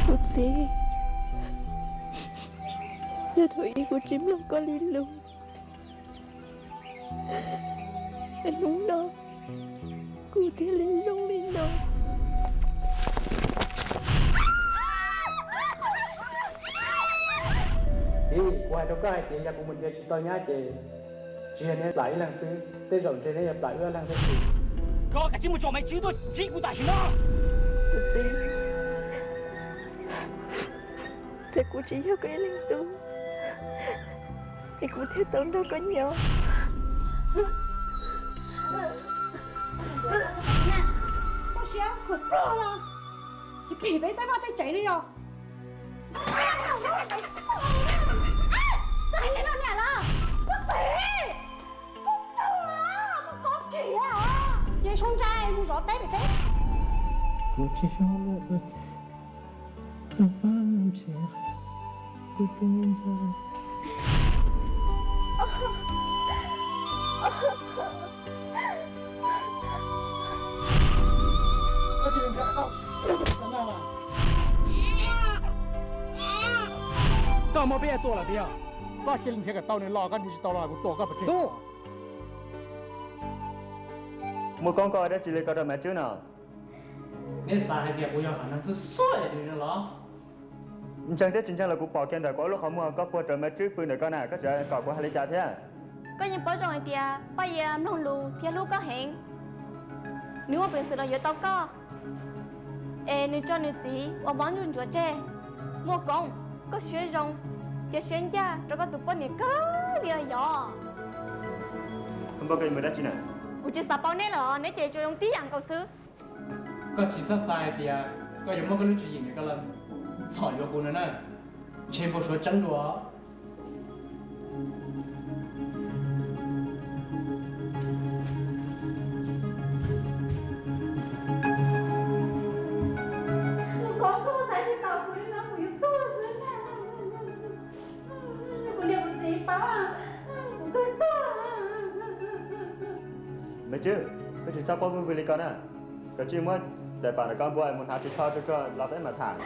Kuv txiv, yog thaum ub kuv tsis mloog koj li lus, hnub no kuv thiaj li zoo li no. Txiv, kuv hais rau koj hais tias yog kuv mus nrhiav tsis tau nyab ces tsis yog niam plam ib leeg xwb, tej zaum ntshe neb yuav plam wb ob leeg thiab txiv. Koj kav tsij mus tso Maiv Tswb tuaj ntsib kuv tam sim no. Kuv txiv, txawm kuv tsis yog koj ib leeg tub, es kuv thiaj tau nrog koj nyob. Koj siab khuam plog los, tsis phim peb tej vaj tej tsev li os. Koj hais li no niam los, koj txiv, koj txawj mas koj kov kiag os. Ces sau ntsa mus zov teb pem teb. Kuv tsis zoo lawm, kuv ces koj pab mus nrhiav kuv tus me ntxhais. Koj muab peb tua lawm tiag, koj cia li nrhiav kom tau nws los, koj nrhiav tsis tau los kuv tua koj pov tseg. Muaj koob koj ua dab tsi li ko rau Maiv Tswb no? Neb xav hais tias kuv yog hom neeg xub xuaj es nws no los? Ntseeg thiab tsis ntseeg los kuv pom kiag ntawm kuv ob lub qhov muag koj puag raws Maiv Tswb pw ntawm koj na, koj tseem kom kuv hais li cas thiab? Koj yeej paub zoo hais tias Paj Yia mloog lus thiab hlub koj heev. Nws muaj peev xwm los yuav tau koj, es nws tso nws txiv ua mob nruj ntsuav tseg. Muaj koob, koj siab zoo thiab siab ncaj rau koj tus poj niam kawg li os yog. Koj npau koj yuav mus dab tsi na? Kuv tsis xav paub neb lawm, neb ces tsuas zoo tib yam nkaus xwb. Koj tsis txhob xav hais tias koj yuav muab koj lub tswv yim ntawm koj los txhom yuav kuv no na, ntshe npau suav tseeb dua. Kuv niam kuv txiv paub, kuv kawg tuag. Maiv Tswb, koj tsis txhob quaj vwj vwg li ko na, koj cia li muab daim pam ntawm koj npua mus hnav ris tsho tsuag tsuag los peb mam tham.